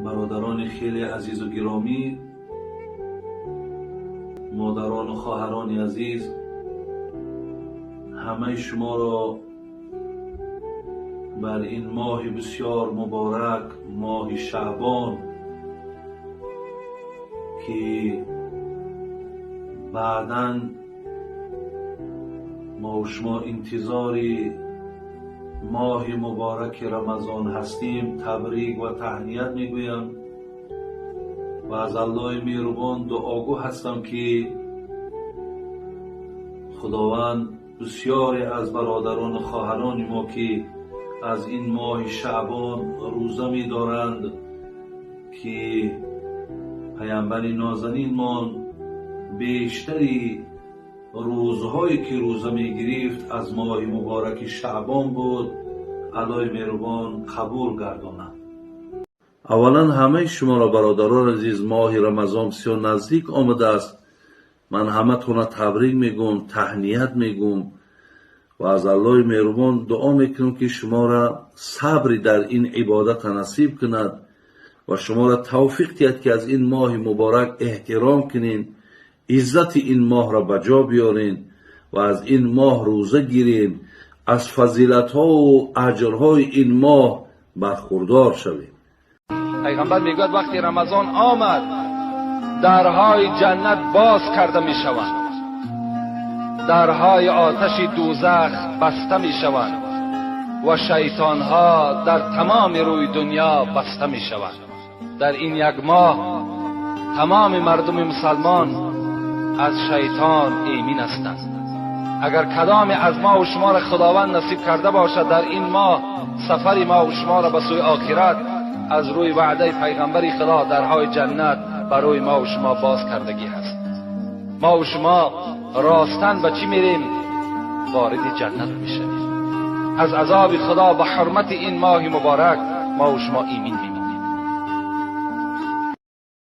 Бародарони хеле азизу гиромӣ, модарону хоҳарони азиз, ҳамаи шуморо бар ин моҳи бисёр муборак, моҳи Шаъбон, ки баъдан мо шумо интизори моҳи мубораки Рамазон ҳастем, табрик ва таҳният мегӯям ва аз Аллоҳи меҳрубон дуогӯ ҳастам, ки Худованд бисёре аз бародарону хоҳарони мо, ки аз ин моҳи Шаъбон рӯза медоранд, ки паямбари нозанинмон бештари рӯзҳое ки рӯза мегирифт, аз моҳи мубораки Шаъбон буд, Аллоҳи меҳрубон қабул гардонад. Аввалан, ҳамаи шуморо, бародарони азиз, моҳи Рамазон бисёр наздик омадааст. Ман ҳаматонро табрик мегӯм, таҳният мегӯм ва аз Аллоҳи меҳрубон дуо мекунам, ки шуморо сабри дар ин ибодата насиб кунад ва шуморо тавфиқ диҳад, ки аз ин моҳи муборак эҳтиром кунед, иззати ин моҳро ба ҷо биёрен ва аз ин моҳ рӯза гирен, аз фазилатҳову аҷрҳои ин моҳ бархурдор шавед. Пайғамбар мегӯяд: вақте Рамазон омад, дарҳои ҷаннат боз карда мешаванд, дарҳои оташи дӯзах баста мешаванд ва шайтонҳо дар тамоми рӯи дунё баста мешаванд. Дар ин як моҳ тамоми мардуми мусалмон аз шайтон эмин ҳастанд. Агар кадоме аз мо ва шуморо Худованд насиб карда бошад, дар ин моҳ сафари мо ва шуморо ба сӯи охират, аз рӯи ваъдаи пайғамбари Худо дарҳои ҷаннат барои мо ва шумо боз кардагӣ ҳаст. Мо ва шумо ростан ба чӣ мерем? Вориди ҷаннат мешавем. Аз азоби Худо ба ҳурмати ин моҳи муборак мо ва шумо эмин мемонем.